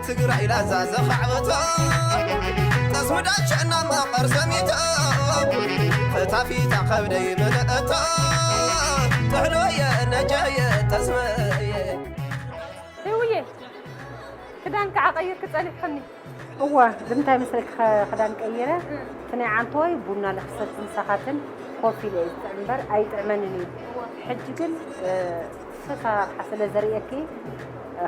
ትግራይ ላዛ ዘኻዕበቶ ጠስሚ ዳቸና ማቐር ሰሚቶ ፈታፊታ ከብደይ መለእቶ ጥሕሎየ ነጃየ ጠስመየ። ህውዬ ክዳን ከዓ ቀይርኪ ጸኒሕክኒ። እወ ብምንታይ መስለኪ ክዳን ቀይረ እቲ ናይ ዓንተወይ ቡና ልክሰትን ምሳኻትን ኮፍ ኢለ እየ ዝጥዕም እምበር ኣይጥዕመንን እዩ። ሕጂ ግን ፈሳርሓ ስለ ዘርእየኪ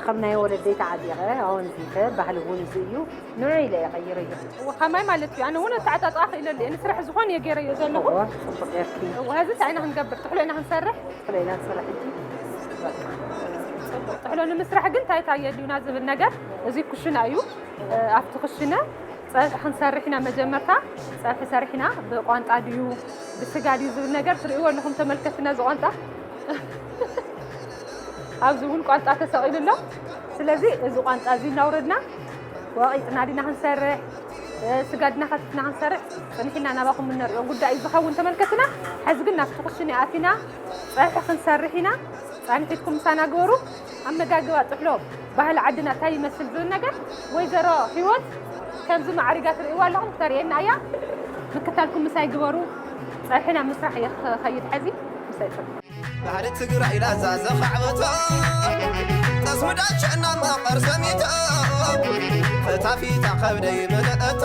ከም ናይ ወለደይ ተዓጢቐ ኣወንዚፈ ባህሊ እውን እዚ እዩ ንዑ ኢለ እየ ቀይረዮ። እወ ከማይ ማለት እዩ ኣነ እውን ኣተዓጣጥኣ ክኢለሉ እየ ንስራሕ ዝኾን እየ ገይረዮ ዘለኹ። እወ ፅቡቅ ጌርኪ። እወ ሀዚ እንታይ ኢና ክንገብር ጥሕሎ ኢና ክንሰርሕ። ጥሕሎ ኢና ክንሰርሕ ሕጂ። ጥሕሎ ንምስራሕ ግን እንታይ እንታይ የድልዩና ዝብል ነገር እዚ ኩሽና እዩ። ኣብቲ ክሽነ ፀብሒ ክንሰርሕ ኢና መጀመርታ ፀብሒ ሰሪሕና ብቋንጣ ድዩ ብስጋ ድዩ ዝብል ነገር ትርእይዎ ኣለኹም ተመልከትና እዚ ቋንጣ ኣብዚ እውን ቋንጣ ተሰቒሉ ኣሎ ስለዚ እዚ ቋንጣ እዚ እናውረድና ወቒጥና ዲና ክንሰርሕ ስጋ ዲና ከቲፍና ክንሰርሕ ፅንሒና ናባኹም እነሪኦ ጉዳይ እዩ ዝኸውን ተመልከትና ሕዚ ግን ናብቲ ክሽነ ኣቲና ፀብሒ ክንሰርሕ ኢና ፃንሒትኩም ምሳና ግበሩ ኣመጋግባ ጥሕሎ ባህሊ ዓድና እንታይ ይመስል ዝብል ነገር ወይዘሮ ሂወት ከምዚ ማዕሪጋ ትርእይዋ ኣለኹም ክተርእየና እያ ምክታልኩም ምሳይ ግበሩ ፀብሒ ናብ ምስራሕ እየ ክኸይድ ሕዚ ምሳይ ፅንሑ ባህሊ ትግራይ ላዛ ዘኻዕበቶ ጠስሚ ዳቸና ማቐር ሰሚቶ ፈታፊታ ከብደይ መለእቶ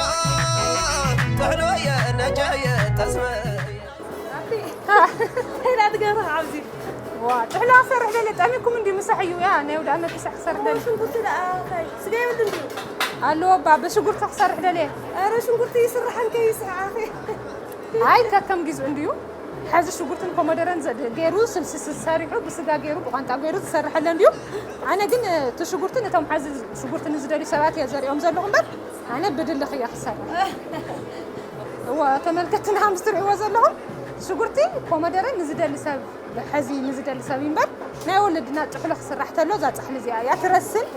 ጥሕሎየ ነጃየ ጠስመየ ቴላ ትገብራ ኣብዚ ዋ ጥሕሎ ክሰርሕ ደልየ ጠሚኩም እንዲ ምሳሕ እዩ ያ ናይ ወደ ኣመት ምሳሕ ክሰርሕ ደልየ ሽንኩርቲ ደኣ ታይ ስጋ የብሉ እንዲ ኣለዎ ባ ብሽጉርቲ ክሰርሕ ደልየ ኧረ ሽንኩርቲ ይስርሓን ከይስራሕ ኣኺ ኣይ ከከም ጊዝኡ እንድዩ ሓዚ ሽጉርትን ኮመደረን ገይሩ ስልሲ ሰሪሑ ብስጋ ገይሩ ብቋንጣ ገይሩ ዝሰርሐለ እንድዩ ኣነ ግን እቲ ሽጉርቲ ነቶም ሓዚ ሽጉርቲ ንዝደልዩ ሰባት እየ ዘሪኦም ዘለኹ እምበር ኣነ ብድልኽ እየ ክሰርሕ እወ ተመልከትና ምስ ትርእይዎ ዘለኹም ሽጉርቲ ኮመደረ ንዝደሊ ሰብ ሕዚ ንዝደሊ ሰብ እምበር ናይ ወለድና ጥሕሎ ክስራሕ ተሎ እዛ ፃሕሊ እዚኣ እያ ትረስን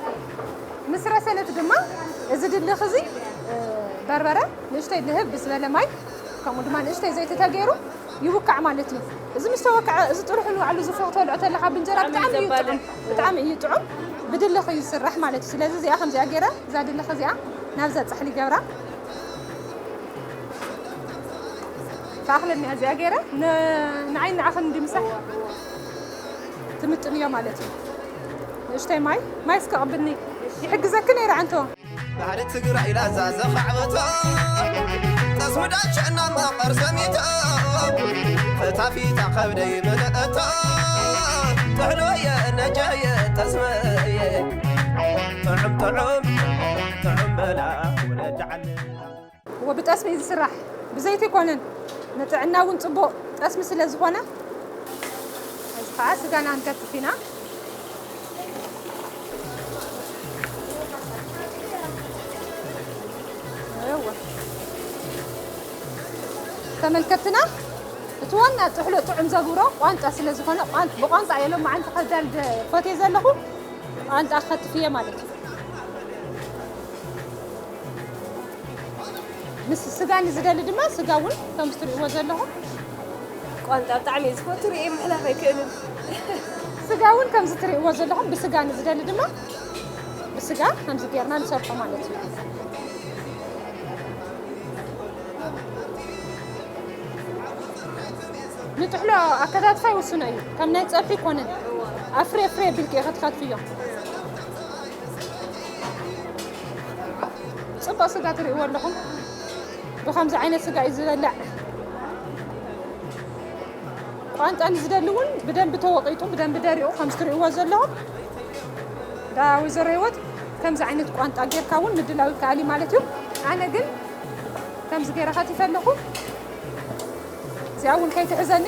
ምስ ረሰነት ድማ እዚ ድልኽ እዚ በርበረ ንእሽተይ ልህብ ብዝበለ ማይ ከምኡ ድማ ንእሽተይ ዘይቲ ተገይሩ ይውካዕ ማለት እዩ እዚ ምስ ተወከዐ እዚ ጥርሑ ንባዕሉ ዝፈው ተልዖ ተለካ ብእንጀራ ብጣዕሚ እዩ ጥዑም ብጣዕሚ እዩ ጥዑም ብድልኽ እዩ ዝስራሕ ማለት እዩ ስለዚ እዚኣ ከምዚኣ ገይረ እዛ ድልኽ እዚኣ ናብዛ ፃሕሊ ገብራ ትኣኽለኒ እዚኣ ገይረ ንዓይ ንዓኽን እንዲ ምሳሕ ትምጥንዮ ማለት እዩ ንእሽተይ ማይ ማይ እስከ ቅብኒ ይሕግዘኪ ነይረ ዓንቶ ባህሊ ትግራይ ላዛ ዘኻዕበቶ ጠስሚ ዳቸና ማቐር ሰሚቶ ፈታፊታ ከብደይ መለእቶ ጥሕሎየ ነጃየ ጠስመየ ጥዑም ጥዑም ጥዑም በላ ወለጃዓለ እወ ብጠስሚ እዩ ዝስራሕ ብዘይቲ ኣይኮነን ንጥዕና እውን ፅቡቕ ጠስሚ ስለ ዝኾነ እዚ ከዓ ስጋና ንከትፍ ኢና እወ ተመልከትና እቲ ዋና ጥሕሎ ጥዑም ዘብሮ ቋንጣ ስለ ዝኾነ ብቋንጣ እየ ሎማዓንቲ ከዳል ፈትየ ዘለኹ ቋንጣ ከትፍ እየ ማለት እዩ ምስ ስጋ ንዝደሊ ድማ ስጋ እውን ከምዚ ትርእይዎ ዘለኹም ቋንጣ ብጣዕሚ እየ ዝፈቱ ርእየ ምሕላፍ ኣይክእልን ስጋ እውን ከምዚ ትርእይዎ ዘለኹም ብስጋ ንዝደሊ ድማ ብስጋ ከምዚ ጌርና ንሰርሖ ማለት እዩ ንጥሕሎ ኣከታትፋ ይውስኖ እዩ ከም ናይ ፀብሒ ይኮነን ኣፍሬ ፍሬ ቢልክ ኢኸ ትኸትፍዮ ፅቡቕ ስጋ ትርእይዎ ኣለኹም ብከምዚ ዓይነት ስጋ እዩ ዝበላዕ ቋንጣ ንዝደሊ እውን ብደንቢ ተወቂጡ ብደንቢ ደሪቑ ከምዚ ትርእይዎ ዘለኹም ዳ ወይዘሮ ህይወት ከምዚ ዓይነት ቋንጣ ጌርካ እውን ምድላው ይከኣል እዩ ማለት እዩ ኣነ ግን ከምዚ ገይረ ከቲፈ ኣለኹ እዚኣ እውን ከይትሕዘኒ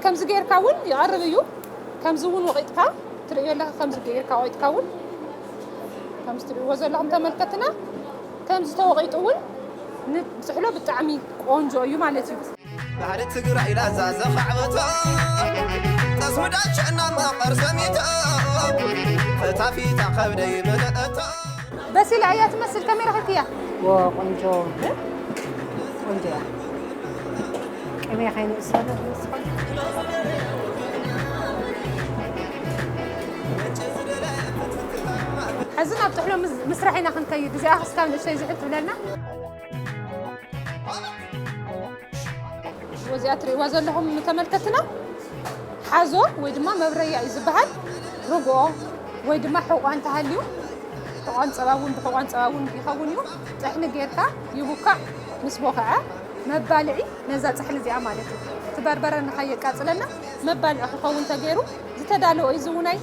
ከምዚ ገይርካ እውን ይቐርብ እዩ ከምዚ እውን ወቂጥካ ትርእዮ ኣለካ ከምዚ ገይርካ ወቂጥካ እውን ከምዚ ትርእይዎ ዘለኹም ተመልከትና ከምዚ ተወቂጡ እውን ንጥሕሎ ብጣዕሚ ቆንጆ እዩ ማለት እዩ ባህሊ ትግራይ ላዛ ዘኻዕበቶ ጠስሚ ዳቸና ማቐር ሰሚቶ ፈታፊታ ከብደይ መለእቶ በሲላ እያ ትመስል ከመይ ረኺብክያ ቆንጆ ቆንጆ እያ ቅቤ ከይንእሰሉ ሕዚ ናብ ጥሕሎ ምስ- ምስራሕ ኢና ክንከይድ። እዚኣ ክስካብ ንእሽተይ ዝሕል ትብለና። እዚኣ ትርእይዋ ዘለኹም ተመልከትና ሓዞ ወይ ድማ መብረያ እዩ ዝበሃል። ርግኦ ወይ ድማ ሕቋን ተሃልዩ፣ ሕቋን ፀባ እውን ብሕቋን ፀባ እውን ይኸውን እዩ። ጥሕኒ ጌርካ ይቡካዕ። ምስ ቦኸዐ መባልዒ ነዛ ፃሕሊ እዚኣ ማለት እዩ። እቲ በርበረ ንኸየቃፅለና መባልዒ ክኸውን ተገይሩ ዝተዳለወ እዩ። እዚ እውናይ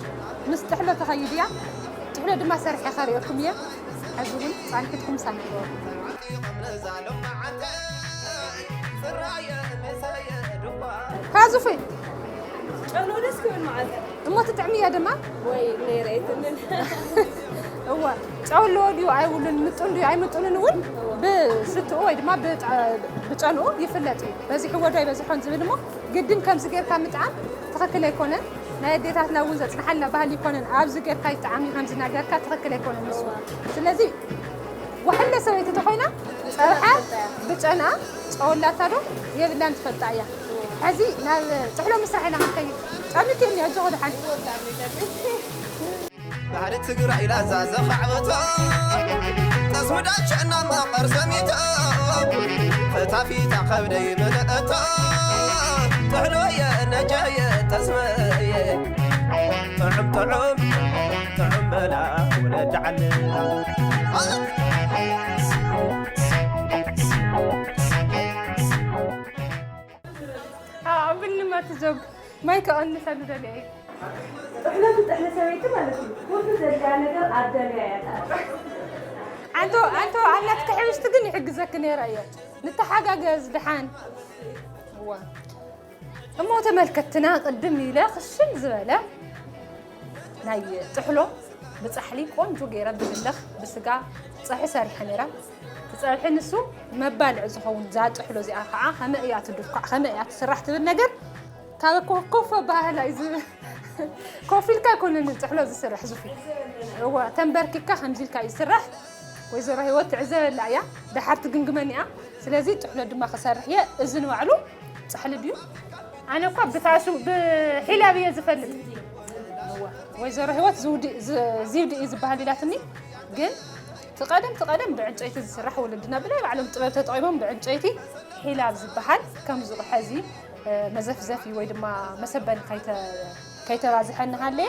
ምስ ጥሕሎ ተኸይድ እያ። ጥሕሎ ድማ ሰሪሐ ከርእየኩም እየ። ሕዚ እውን ፃንሒትኩም ሳንሕዎ። ካዙፊ ጨሎ ደስ ክብል መዓልቲ። እሞ ትጥዕሚ እያ ድማ። ወይ ነይረ ኣይትንን። እወ፣ ጨው ኣለዎ ድዩ ኣይብሉን፣ ምጡን ድዩ ኣይምጡንን እውን ብስትኡ ወይ ድማ ብጠ- ብጨንኡ ይፍለጥ እዩ። በዚሕዎ ዶ ኣይበዝሖን ዝብል እሞ ግድን ከምዚ ጌርካ ምጥዓም ትኽክል ኣይኮነን። ናይ ኣዴታትና እውን ዘጽንሓልና ባህሊ ኣይኮነን። ኣብዚ ጌርካ ይጠዓም እዩ ከምዚ እናገርካ ትኽክል ኣይኮነን ንሱ። ስለዚ ወሓለ ሰበይቲ ተኾይና ጸብሓ ብጨና ጨወላታ ዶ የብላን ትፈልጣ እያ። ሕዚ ናብ ጥሕሎ ምስራሕ ኢና ክንከይድ። ጠሚትኒ ሕጂ ክድሓን። ባህሊ ትግራይ ላዛ ዘኻዕበቶ ጠስሚ ዳቸና መቐር ሰሚቶ ፈታፊታ ከብደይ መለእቶ ጥሕሎየ ነጃየ ጠስመየ ጥዑም ጥዑም ጥዑም በላ ወለድ ዓለ ኣብልማ ትዘጉ ማይ ከቐንሰሉ ደልየ እዩ። ጥሕሎ ትጥሕሊ ሰበይቲ ማለት እዩ። ኩሉ ዘድልያ ነገር ኣብ ደልያ እያ ትኣቱ። ኣንቶ ኣንቶ ኣላትኪ ሕብሽቲ ግን ይሕግዘኪ ነይረ እየ። ንተሓጋገዝ ድሓን። እዋ። እሞ ተመልከትና ቅድም ኢለ ክሽን ዝበለ ናይ ጥሕሎ ብጻሕሊ ቆንጆ ገይረ ብህልኽ ብስጋ ጸብሒ ሰሪሐ ነይረ። እቲ ጸብሒ ንሱ መባልዒ ዝኸውን እዛ ጥሕሎ እዚኣ ከዓ ከመይ እያ ትድኳዕ፣ ከመይ እያ ትስራሕ ትብል ነገር ካብ ኮ- ኮፍ ኣባህላ እዩ ዝብል። ኮፍ ኢልካ ኣይኮነን ጥሕሎ ዝስራሕ ዙፊ። እዋ ተንበርኪካ ከምዚ ኢልካ እዩ ዝስራሕ። ወይዘሮ ህይወት ትዕዘበላ እያ፣ ደሓር ትግምግመኒ እያ። ስለዚ ጥሕሎ ድማ ክሰርሕ እየ። እዚ ንባዕሉ ጻሕሊ ድዩ? ኣነ እኳ ብታሱ ብሒላብ እየ ዝፈልጥ። እዋ፣ ወይዘሮ ህይወት ዝውዲ- ዝ- ዚብዲ እዩ ዝበሃል ኢላትኒ። ግን ትቐደም ትቐደም ብዕንጨይቲ ዝስራሕ ወለድና ብናይ ባዕሎም ጥበብ ተጠቒሞም ብዕንጨይቲ ሒላብ ዝበሃል ከም ዝቑሐ እዚ መዘፍዘፊ ወይ ድማ መሰበኒ ከይተ- ከይተባዝሐኒ ሃለየ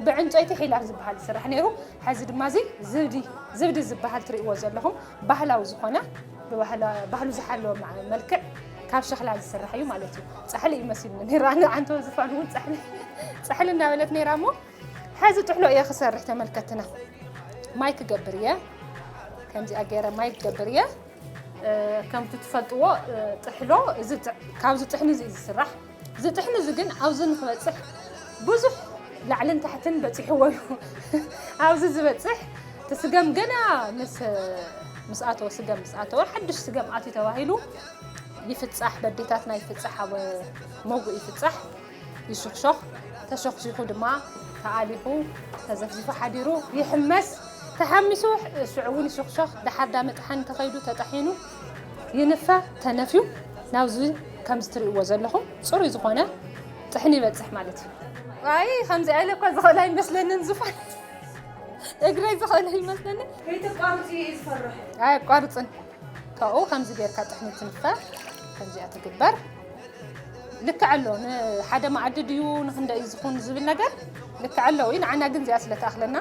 ብዕንጨይቲ ሒላብ ዝበሃል ይስራሕ ነይሩ። ሕዚ ድማ እዚ ዝብዲ ዝብዲ ዝበሃል ትርእይዎ ዘለኹም ባህላዊ ዝኾነ ብባህላ- ባህሉ ዝሓለወ መ- መልክዕ ካብ ሸኽላ ዝስራሕ እዩ ማለት እዩ። ፃሕሊ እዩ መሲሉኒ ነይሩ። ኣነ ዓንተወ ዝፋን እውን ፃሕሊ ፃሕሊ እናበለት ነይራ እሞ ሕዚ ጥሕሎ እየ ክሰርሕ ተመልከትና። ማይ ክገብር እየ። ከምዚኣ ገይረ ማይ ክገብር እየ። ከምቲ ትፈልጥዎ ጥሕሎ እዚ ጥ- ካብዚ ጥሕኒ እዚ እዩ ዝስራሕ። እዚ ጥሕኒ እዚ ግን ኣብዚ ንክበፅሕ ብዙሕ ላዕልን ታሕትን በፂሕዎ እዩ። ኣብዚ ዝበፅሕ እቲ ስገም ገና ምስ ምስ ኣተወ ስገም ምስ ኣተወ ሓድሽ ስገም ኣትዩ ተባሂሉ ይፍፃሕ፣ በዴታትና ይፍፃሕ፣ ኣብ መጉእ ይፍፃሕ። ይሽኽሾኽ፣ ተሸኽሺኹ ድማ ተኣሊኹ ተዘፍዚፉ ሓዲሩ ይሕመስ። ተሓሚሱ ሽዑ እውን ይሽኽሾኽ። ደሓር ዳ መጥሓኒ ተኸይዱ ተጠሒኑ ይንፈ ተነፍዩ ናብዚ ከምዚ ትርእይዎ ዘለኹም ፅሩይ ዝኾነ ጥሕኒ ይበፅሕ ማለት እዩ። ኣይ ከምዚ ኣለ እኳ ዝኽእል ኣይመስለንን ዙፋን እግረይ ዝኽእል ኣይመስለንን። ከይተቋርፂ እየ ዝፈርሕ። ኣየቋርፅን። ካብኡ ከምዚ ጌርካ ጥሕኒ ትንፈ ከምዚኣ ትግበር። ልክዕ ኣሎ። ንሓደ መኣዲ ድዩ ንክንደይ ዝኹን ዝብል ነገር ልክዕ ኣለዎ እዩ። ንዓና ግን እዚኣ ስለ ትኣኽለና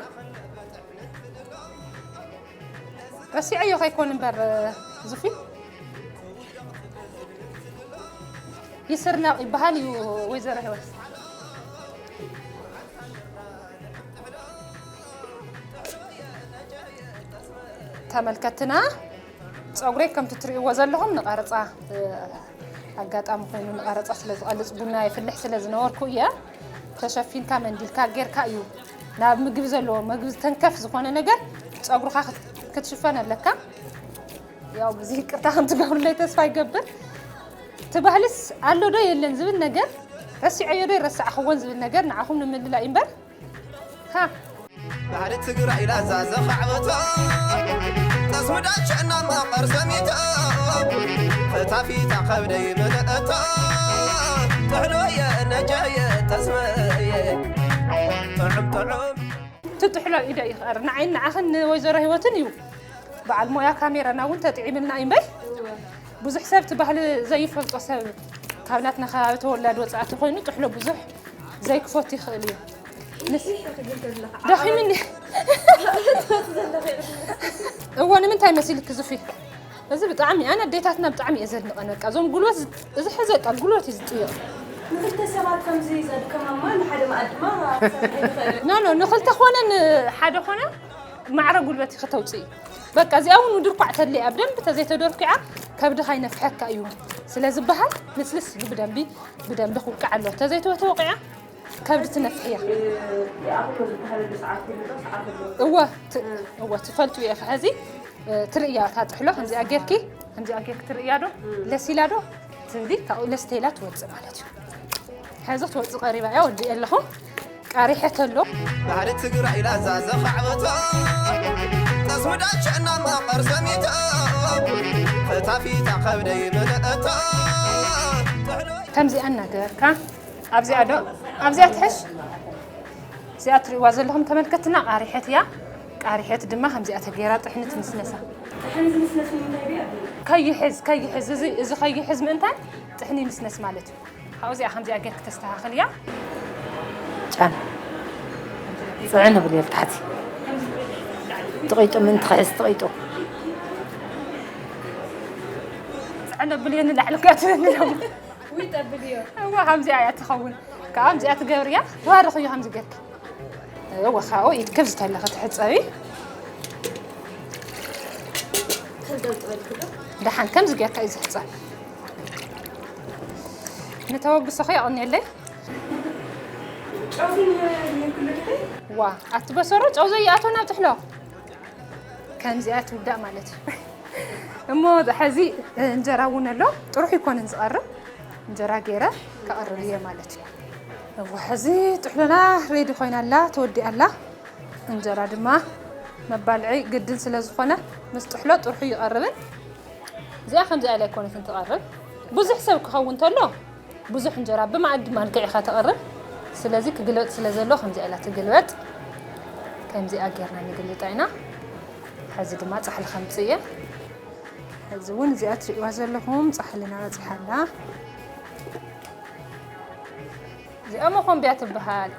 ረሲዐዮ ከይኮን እምበር ዙፊ ይስርናቕ ይበሃል እዩ ወይዘሮ ህይወት። ተመልከትና ፀጉረይ ከምቲ ትርእይዎ ዘለኹም ንቐረፃ ኣጋጣሚ ኮይኑ ንቐረፃ ስለ ዝቐልፅ ቡና የፍልሕ ስለ ዝነበርኩ እየ። ተሸፊንካ መንዲልካ ጌርካ እዩ ናብ ምግቢ ዘለዎ ምግቢ ተንከፍ ዝኾነ ነገር ፀጉርኻ ክትሽፈን ኣለካ። ያው ብዙ ይቅርታ ከም ትገብሩለይ ተስፋ ይገብር። ትባህልስ ኣሎ ዶ የለን ዝብል ነገር ረሲዐዮ ዶ ረሳዕኽዎን ዝብል ነገር ንዓኹም ንምልላይ እምበር ሃ ባህሊ ትግራይ ላዛ ዘኻዕበቶ ጠስሚ ዳቸና መቐር ሰሚቶ ፈታፊታ ከብደይ መለእቶ ጥሕሎየ ነጃየ ጠስመየ ጥዑም ጥዑም ትጥሕሎ ኢደ ይኽኣር ንዓይን ንዓኽን ንወይዘሮ ህይወትን እዩ። በዓል ሞያ ካሜራና እውን ተጥዒምልና እዩ እምበር፣ ብዙሕ ሰብ እቲ ባህሊ ዘይፈልጦ ሰብ፣ ካብ ናትና ከባቢ ተወላዲ ወፃእቲ ኮይኑ ጥሕሎ ብዙሕ ዘይክፈቱ ይኽእል እዩ። ንስ- ደኺምኒ። እዎ፣ ንምንታይ መሲልክ ዙፊ? እዚ ብጣዕሚ፣ ኣነ ኣዴታትና ብጣዕሚ እየ ዘድንቐን። በቃ እዞም ጉልበት ዝ-፣ እዚ ሕዚ በቃ ጉልበት እዩ ዝጥይቕ። ንክልተ ሰባት ከምዚ ዘድከማማ ንሓደ መኣድማ ክትሰርሒ ትኽእሊ። ኖ፣ ኖ፣ ንክልተ ኮነ ንሓደ ኮነ ማዕረ ጉልበት ኢኺ ተውፅኢ። በቃ እዚኣ እውን ድርኳዕ ተድልያ፣ ብደንቢ ተዘይተደርኲዓ ከብድኻ ይነፍሐካ እዩ ስለ ዝበሃል፣ ልስልስ ኢሉ ብደንቢ፣ ብደንቢ ክውቃዕ ኣለዎ። ተዘይተወ-፣ ተወቂዓ ከብዲ ትነፍሕ እያ። ይኣኽሎ ዝበሃለሉ ሰዓት ይህሉ ዶ? ሰዓት ኣሎ። እወ፣ ት-፣ እም። እወ፣ ትፈልጡ ኢኺ። ሕዚ፣ እ፣ ትርእያ እታ ጥሕሎ ከምዚኣ ጌርኪ፣ ከምዚኣ ጌርኪ ትርእያ ዶ? እም። ለሲላ ዶ? ትብሊ፣ ካብኡ ለስተ ኢላ ትወፅእ ማለት እዩ። ሕዚ ክትወፅእ ቀሪባ እያ፣ ወዲኤ ኣለኹ። ቃሪሐት ኣሎ። ባህሊ ትግራይ ላዛ ዘኻዕበቶ፣ ጠስሚ ዳቸና ማቐር ሰሚቶ፣ ፈታፊታ ከብደይ መለእቶ። ከምዚኣ እናገበርካ ኣብዚኣ ዶ? ኣብዚኣ ትሕሽ? እዚኣ ትርእይዋ ዘለኹም ተመልከትና ቃሪሐት እያ። ቃሪሐት ድማ ከምዚኣ ተገይራ ጥሕኒ ትንስነሳ። ጥሕኒ ዝንስነስ ንምንታይ ድዩ ኣቢ? ከይሕዝ፣ ከይሕዝ፣ እዚ፣ እዚ ከይሕዝ ምእንታን ጥሕኒ ይንስነስ ማለት እዩ። ካብኡ እዚኣ ከምዚኣ ጌርክ ተስተኻኽል እያ። ጫን ጽዕን ብል እየ ታሕቲ። ጥቂጡ ምን ትኽሕዝ ጥቂጡ። ጽዕን ብል እየ ንላዕሊ ከትብል እያ። ውይ፣ ጠብል እዮ። እዋ፣ ከምዚኣ እያ ትኸውን። ከዓ ከምዚኣ ትገብርያ። ተባረኽዮ ከምዚ ጌርኪ። እዋ፣ ካብኡ ኢድኪ ኣብዚ ተለኺ ትሕጸቢ። ከንጠልጥለልኪ ዶ? ደሓን ከምዚ ጌርካ እዩ ዝሕጸብ። ንተበግሶኺ የቐንየለይ። ጨው ግን ይህሉ ድሕሪ? ዋ፣ ኣቲ በሰሮ ጨው ዘይኣትዎ ናብ ጥሕሎ። ከምዚኣ ትውዳእ ማለት እዩ። እሞ ሕዚ እንጀራ እውን ኣሎ። ጥሩሕ ይኮንን ዝቐርብ። እንጀራ ገይረ ከቕርብ እየ ማለት እዩ። እወ፣ ሕዚ ጥሕሎና ሬዲ ኮይና ኣላ፣ ተወዲኣ ኣላ። እንጀራ ድማ መባልዒ ግድን ስለ ዝኾነ ምስ ጥሕሎ ጥርሑ ይቐርብን። እዚኣ ከምዚኣ ኢላ ኣይኮነትን ትቐርብ። ብዙሕ ሰብ ክኸውን ተሎ ብዙሕ እንጀራ ብመኣዲ መልክዕ ኢኻ ተቕርብ። ስለዚ ክግልበጥ ስለ ዘሎ ከምዚኣ ኢላ ትግልበጥ። ከምዚኣ ጌርና ንግልጣ ኢና። ሕዚ ድማ ጻሕሊ ከምጽእ እየ። ሕዚ እውን እዚኣ ትርእይዋ ዘለኹም ጻሕልና በጺሓ ኣላ። እዚኣ መኾምቢያ ትበሃል።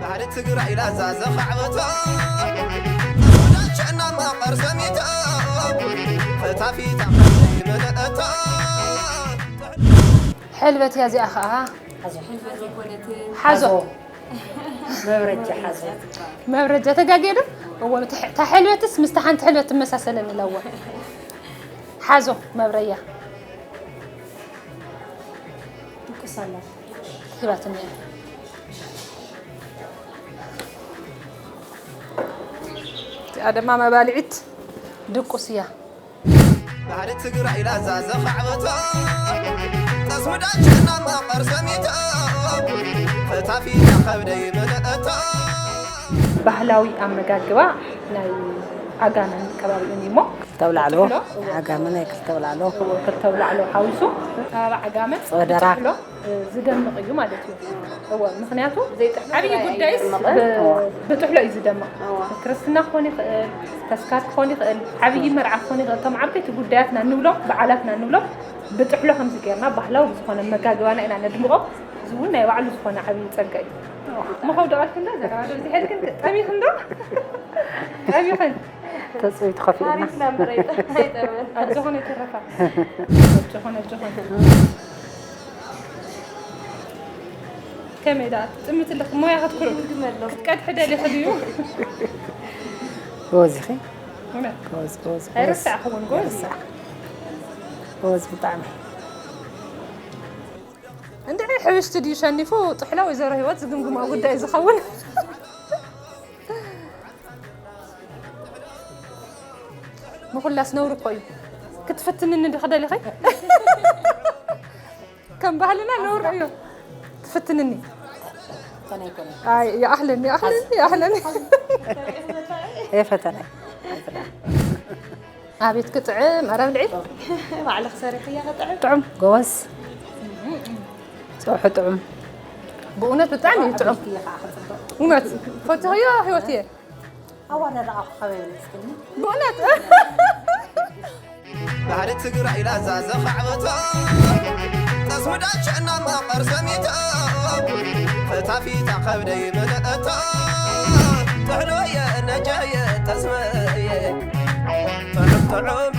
ባህሊ ትግራይ ላዛ ዘኻዕበቶ፣ ዳቸና ማቐር ሰሚቶ፣ ፈታፊታ ይመለእቶ። ሕልበት እያ እዚኣ ኸዓ። ሓዞ። ሓዞ። መብረጃ ሓዞ። መብረጃ ተጋግየ ዶ? እወ፣ እታ ሕ-፣ እታ ሕልበትስ ምስታ ሓንቲ ሕልበት ትመሳሰለኒ ኣለዋ። ሓዞ፣ መብረያ። ድቁስ ኣላ። ሂባትኒ እያ። እዚኣ ድማ መባልዒት ድቁስ እያ። ባህሊ ትግራይ ላዛ ዘኻዕበቶ፣ ጠስሚ ዳቸና ማቐር ሰሚቶ፣ ፈታፊታ ከብደይ መለእቶ። ባህላዊ ኣመጋግባ ናይ ዓጋመን ከባቢኡን እዩ እሞ፣ ክልተ ኣውላዕሎ፣ ጥሕሎ፣ እዎ። ዓጋመ ናይ ክልተ ኣውላዕሎ። እዎ፣ ክልተ ኣውላዕሎ ሓዊሱ፣ ከባቢ ዓጋመ፣ ጸወደራ። ጥሕሎ፣ እ፣ ዝደምቕ እዩ ማለት እዩ። እዎ፣ ምኽንያቱ ዘይጥሕሎ ዓብዪ ጉዳይስ ኣይደምቕን። ብ-፣ እዎ። ብጥሕሎ እዩ ዝደምቕ። እዎ። ክርስትና ክኾን ይኽእል፣ ተስካር ክኾን ይኽእል፣ ዓብዪ መርዓ ክኾን ይኽእል። እቶም ዓበይቲ ጉዳያትና እንብሎም፣ በዓላትና እንብሎም ብጥሕሎ ከምዚ ጌርና ባህላዊ ብዝኾነ መጋግባና ኢና ነድምቖ። እዚ እውን ናይ ባዕሉ ዝኾነ ዓብዪ ጸጋ እዩ። እሞ ከውደቐልክን ዶ ዘረባ ዶ ዝሕልክን ጠሚኽን ዶ? ጠሚኽን። ተጽቢት ከፊእና። ኣጆኹን ኣይተረፋ። ኣጆኹን፣ ኣጆኹን። ከመይ ደኣ ትጥምት ኣለኺ? ሞያ ክትኩርብ ክትቀድሒ ደሊኺ ድዩ? ጎበዝ ኢኺ። እውነት? ጎበዝ፣ ጎበዝ፣ ጎበዝ። ኣይረሳዕኽዎን፣ ጎበዝ። ኣይረሳዕ። ጎበዝ ብጣዕሚ። እንድዒ ሕብሽቲ ድዩ ሸኒፉ ጥሕሎ ወይዘሮ ህይወት ዝግምግሞ ጉዳይ ዝኸውን? ምኹላስ ነውሪ እኮ እዩ። ክትፍትንኒ ዲኺ ደሊኺ? ከም ባህልና ነውሪ እዩ። ትፍትንኒ? ፈተና ኣይኮነን። ኣይ፣ ይኣኽለኒ፣ ይኣኽለኒ፣ ይኣኽለኒ። እየ ፈተናይ። ኣቤት ክጥዕም፣ ኧረ ብልዒ። ባዕልኺ ሰሪሕያ ክጥዕም። ጥዑም፣ ጎበዝ። ፀብሑ ጥዑም። ብእውነት ብጣዕሚ እዩ ጥዑም። እውነት ፈትኽዮ ህይወት እየ። ኣዋዳድቓ ክኸበ ይመስልኒ። ብእውነት ባህሪ ትግራይ ላዛ ዘኻዕበቶ ጠስሚ ዳቸና ማቐር ሰሚቶ ፈታፊታ ከብደይ መለእቶ ጥዕሎየ ነጃየ ጠስመየ ጥዑም ጥዑም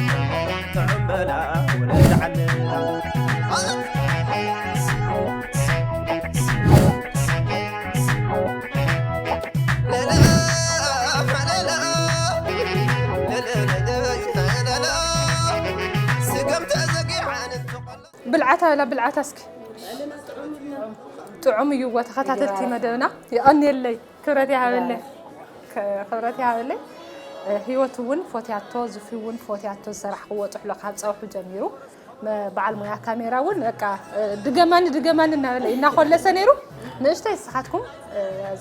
ጥዑም በላ ወለድ ዓለና ብልዓታ ላ ብልዓታ እስኪ ጥዑም እዩ እዎ ተኸታተልቲ መደብና የቐንየለይ ክብረት ይሃበለይ ክብረት ይሃበለይ ህይወት እውን ፎትያቶ ዝፊ እውን ፎትያቶ ዝሰራሕክዎ ጥሕሎ ካብ ፀብሑ ጀሚሩ በዓል ሞያ ካሜራ እውን በቃ ድገማኒ ድገማኒ እናበለ እናኾለሰ ነይሩ ንእሽተይ ንስኻትኩም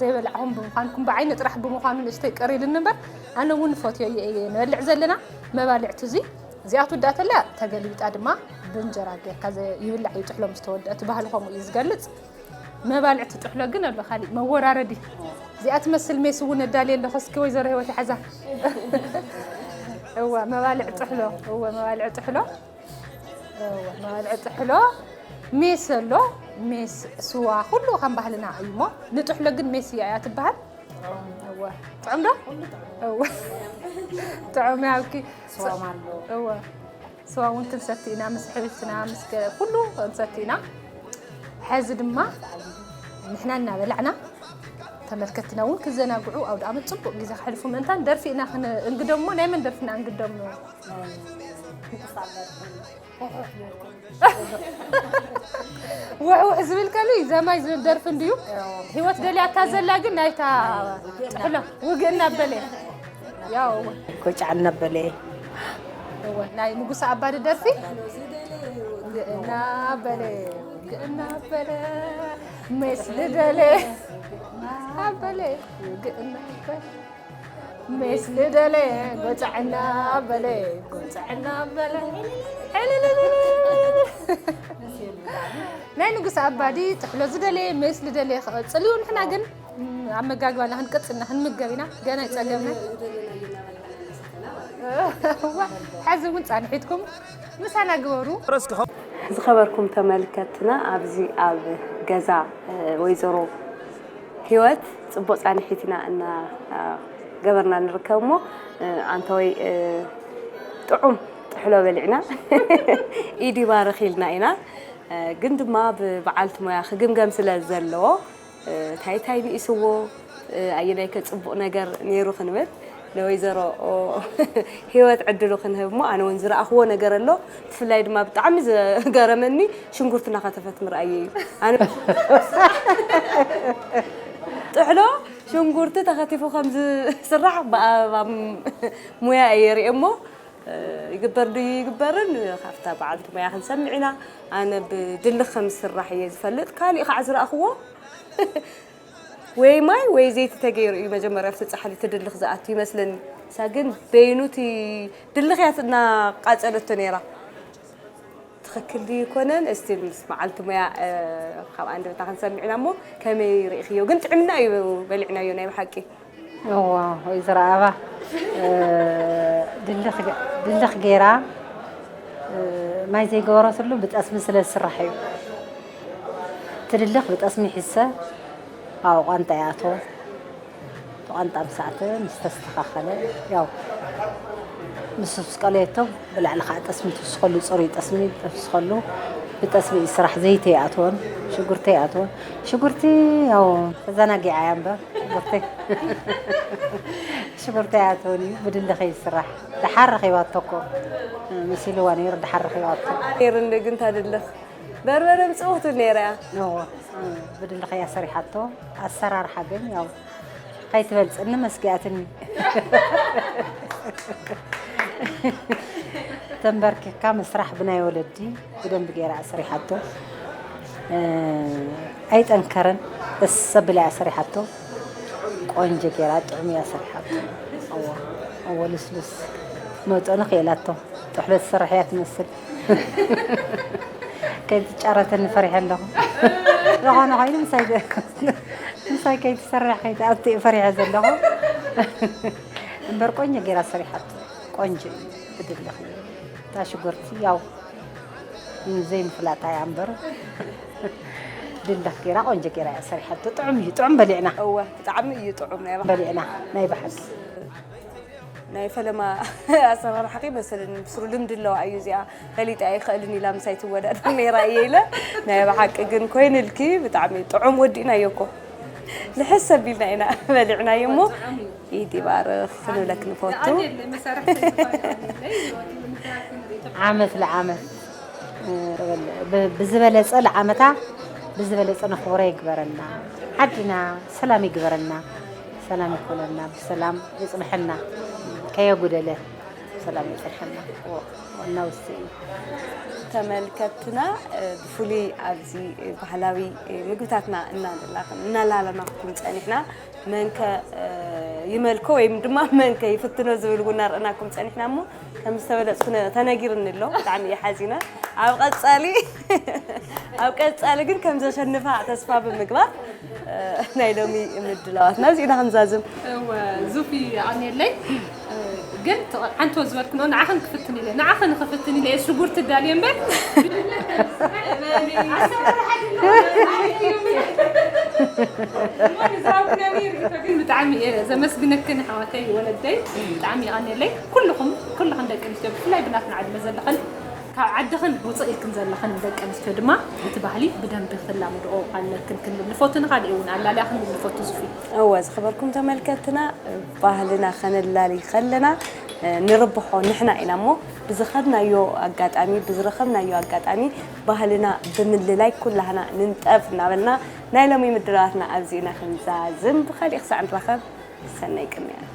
ዘይበላዕኹም ብምዃንኩም ብዓይኒ ጥራሕ ብምዃኑ ንእሽተይ ቅር ኢሉኒ እምበር ኣነ እውን ፈትዮ እየ እየ ንበልዕ ዘለና መባልዕቲ እዙይ እዚኣ ትውዳእ ተላ ተገልቢጣ ድማ ብእንጀራ ጌርካ ይብላዕ እዩ ጥሕሎ ምስ ተወድአ እቲ ባህሊ ከምኡ እዩ ዝገልፅ መባልዕቲ ጥሕሎ ግን ኣሎ ካሊእ መወራረዲ እዚኣ ትመስል ሜስ እውን እዳልየ ኣለኹ እስኪ ወይዘሮ ህይወት ይሓዛ እወ መባልዕ ጥሕሎ እወ መባልዕ ጥሕሎ መባልዕ ጥሕሎ ሜስ ኣሎ ሜስ ስዋ ኩሉ ከም ባህልና እዩ እሞ ንጥሕሎ ግን ሜስ እያ እያ ትበሃል እወ ጥዑም ዶ እወ ጥዑም ያብኪ እወ ስዋ እውን ክንሰቲ ኢና ምስ ሕብሽትና ምስ ኩሉ ክንሰቲ ኢና ሕዚ ድማ ንሕና እናበላዕና ተመልከትና እውን ክዘናግዑ ኣውደ ኣመት ፅቡቅ ግዜ ክሕልፉ ምእንታን ደርፊ ኢና ክንእንግዶም እሞ ናይ መን ደርፊ ንኣንግዶም ውሕውሕ ዝብል ከሉ ዘማይ ዝብል ደርፊ እንድዩ ህይወት ደልያታ ዘላ ግን ናይታ ጥሕሎ ውግእ እናበለ ያው ጎጫ እናበለ ናይ ንጉስ ኣባዲ ደርፊ ውግእ እናበለ ውግእ እናበለ ሜስ ልደለ እናበለ ውግእ እናበለ ሜስ ልደለ ጎጫዕና በለ ጎጫዕና በለ ናይ ንጉስ ኣባዲ ጥሕሎ ዝደለየ ሜስ ልደለየ ክቐፅል እዩ ንሕና ግን ኣመጋግባና ክንቀፅልና ክንምገብ ኢና ገና ይፀገምና ሕዚ እውን ፃንሒትኩም ምሳና ግበሩ ዝኸበርኩም ተመልከትና ኣብዚ ኣብ ገዛ ወይዘሮ ህይወት ፅቡቕ ፃንሒት ኢና እናገበርና ንርከብ እሞ ኣንተወይ ጥዑም ጥሕሎ በሊዕና ኢድ ይባርኽ ኢልና ኢና ግን ድማ ብበዓልቲ ሞያ ክግምገም ስለ ዘለዎ እንታይ እንታይ ንኢስዎ ኣየናይ ከ ፅቡቕ ነገር ነይሩ ክንብል ንወይዘሮ ህይወት ዕድሉ ክንህብ እሞ ኣነ እውን ዝረኣኽዎ ነገር ኣሎ ብፍላይ ድማ ብጣዕሚ ዝገረመኒ ሽንጉርቲ እናኸተፈት ምርኣየ እዩ ኣነ ጥሕሎ ሽንጉርቲ ተኸቲፉ ከም ዝስራሕ ብኣበባ ሙያ እየ ርእየ እሞ ይግበር ድዩ ይግበርን ካብታ በዓልቲ ሙያ ክንሰምዕ ኢና ኣነ ብድልኽ ከም ዝስራሕ እየ ዝፈልጥ ካሊእ ከዓ ዝረኣኽዎ ወይ ማይ ወይ ዘይቲ ተገይሩ እዩ መጀመርያ ኣብቲ ፃሕሊ እቲ ድልኽ ዝኣቱ ይመስለኒ እሳ ግን በይኑ እቲ ድልኽ እያ እናቃፀለቶ ነይራ ትኽክል ድዩ ይኮነን እስቲ ምስ መዓልቲ ሙያ ካብ ኣንደበታ ክንሰምዕ ኢና እሞ ከመይ ርኢኽዮ ግን ጥዕምና እዩ በሊዕናዮ ናይ ብሓቂ እዋ ወይዘሮ ኣበባ ድልኽ ገይራ ማይ ዘይገበረትሉ ብጠስሚ ስለ ዝስራሕ እዩ እቲ ድልኽ ብጠስሚ ይሕሰ ኣብኡ ቋንጣ ይኣትዎ እቲ ቋንጣ ምስ ኣተወ ምስ ተስተኻኸለ ያው ምስ ስቀለየቶ ብላዕሊ ከዓ ጠስሚ ትውስኸሉ ፅሩይ ጠስሚ ትውስኸሉ ብጠስሚ እዩ ስራሕ ዘይቲ ኣይኣትዎን ሽጉርቲ ኣይኣትዎን ሽጉርቲ ያው ተዘናጊዓ እያ እምበር ሽጉርቲ ሽጉርቲ ኣይኣትዎን እዩ ብድልኽ እዩ ዝስራሕ ደሓር ረኺባቶ እኮ መሲልዋ ነይሩ ደሓር ረኺባቶ ነይሩ እንደ ግን ታድልኽ በርበረ ምፅእ ትብል ነይራ እያ እዎ ብድልኽ እያ ሰሪሓቶ ኣሰራርሓ ግን ያው ከይትበልፅኒ መስጊኣትኒ ተንበርኪካ ምስራሕ ብናይ ወለዲ ብደንቢ ገይራ ኣሰሪሓቶ ኣይጠንከረን ደስ ኣቢላ እያ ሰሪሓቶ ቆንጆ ገይራ ጥዑም እያ ሰሪሓቶ እወ ልስሉስ መጠኑ ክኢላቶ ጥሕሎ ትሰርሕ እያ ትመስል ከይትጫረተኒ ፈሪሐ ኣለኹ ዝኾነ ኮይኑ ምሳይ ምሳይ ከይትሰርሕ ከይትኣቱ እየ ፈሪሐ ዘለኹ። እምበር ቆንጆ ጌራ ሰሪሓቶ። ቆንጆ እዩ። ብድለኽ እዩ። እታ ሽጉርቲ ያው ዘይምፍላጣ እያ እምበር ድለኽ ጌራ ቆንጆ ጌራ እያ ሰሪሓቶ። ጥዑም እዩ። ጥዑም በሊዕና። እወ፣ ብጣዕሚ እዩ ጥዑም ናይ ባዕሉ። በሊዕና ናይ ብሓቂ። ናይ ፈለማ ኣሰራርሓ ከይመሰለኒ ብስሩ ልምዲ ኣለዋ እዩ እዚኣ ፈሊጣ ኣይኽእልን ኢላ ምሳይ ትወዳደር ነይራ እየ ኢለ ናይ ብሓቂ ግን ኮይንልኪ ብጣዕሚ ጥዑም ወዲእናዮ እኮ ልሕስ ኣቢልና ኢና በሊዕናዮ እሞ ኢድ ይባርኽ ክንብለክ ንፈቱ። ዓመት ለዓመት ብ- ብዝበለጸ ለዓመታ ብዝበለጸ ነኽብሮ ይግበረና። ዓድና ሰላም ይግበረና። ሰላም ይኮነና። ብሰላም ይጽንሐና። ከየጉደለ ሰላም ይጽንሐና። ዋና ውስ እዩ። ተመልከትና ብፍሉይ ኣብዚ ባህላዊ ምግብታትና እናላለናኩም ጸኒሕና መንከ ይመልኮ ወይም ድማ መንከ ይፍትኖ ዝብል እውን እናርአናኩም ጸኒሕና እሞ ከም ዝተበለጽኩ ተነጊርኒ ኣሎ። ብጣዕሚ እየ ሓዚነ። ኣብ ቀጻሊ ኣብ ቀጻሊ ግን ከም ዘሸንፋ ተስፋ ብምግባር ናይ ሎሚ ምድላዋትና እዚእና ክንዛዝም። እወ፣ ዙፊ ኣኔለይ። ግን ሓንቲ ዝበልክኖ ንዓኽን ክፍትን ኢለ ንዓኽን ክፍትን ኢለ ሽጉርቲ ዳልየ እምበር ግን ብጣዕሚ እየ ዘመስግነክን ኣሕዋተይ ወለደይ ብጣዕሚ ይቐንየለይ። ኩልኹም ኩልኽን ደቂ ኣንስትዮ ብፍላይ ብናትና ዕድመ ዘለኽን ካብ ዓድኽን ውፅእ ኢልክን ዘለኽን ደቂ ኣንስትዮ ድማ እቲ ባህሊ ብደንቢ ክትላመድኦ ኣለክን ክንብል ንፈቱ። ንኻሊእ እውን ኣላልያ ክንብል ንፈቱ። ዙፊ። እወ ዝኸበርኩም ተመልከትና ባህልና ከነላሊ ከለና ንርብሖ ንሕና ኢና እሞ ብዝኸድናዮ ኣጋጣሚ ብዝረኸብናዮ ኣጋጣሚ ባህልና ብምልላይ ኩላህና ንንጠፍ እናበልና ናይ ሎሚ ምድላዋትና ኣብዚ ኢና ክንዛዝም። ብኻሊእ ክሳዕ ንራኸብ ሰናይ ቅንያት።